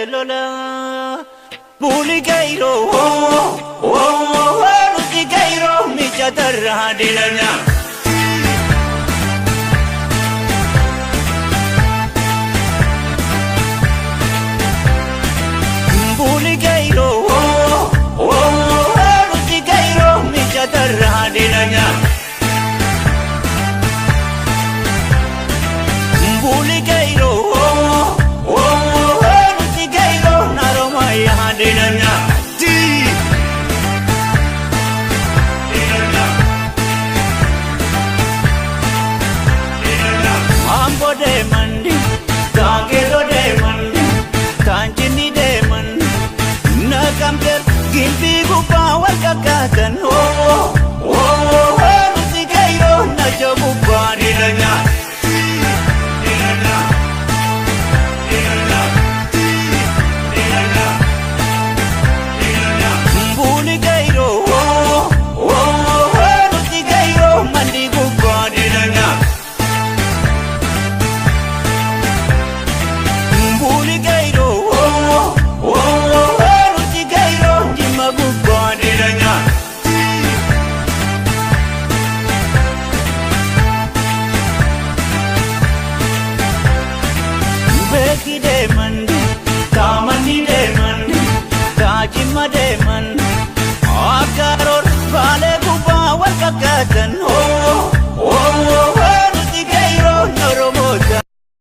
Lola. Buli gayroo, nuti gayroo mijatarraa dilanya. Buli gayroo, nuti gayroo mijatarraa dilanya. Buli gayroo, nuti gayroo naroma dilanya. Ambo deeman, Kaangeeroo deeman, Kaanjinni deeman, Naqamteer gimbii gubbaa wal kakkaatan. Nuti gayroo naja gubbaa dilanya. Buli gayroo, nuti gayroo mandii gubbaa dilanya. Buli gayroo, nuti gayroo jimma gubbaa dilanya. Beeki deeman, taamanni deeman, taajimma deeman, akkaroor baalee gubbaa wal kakkaatan.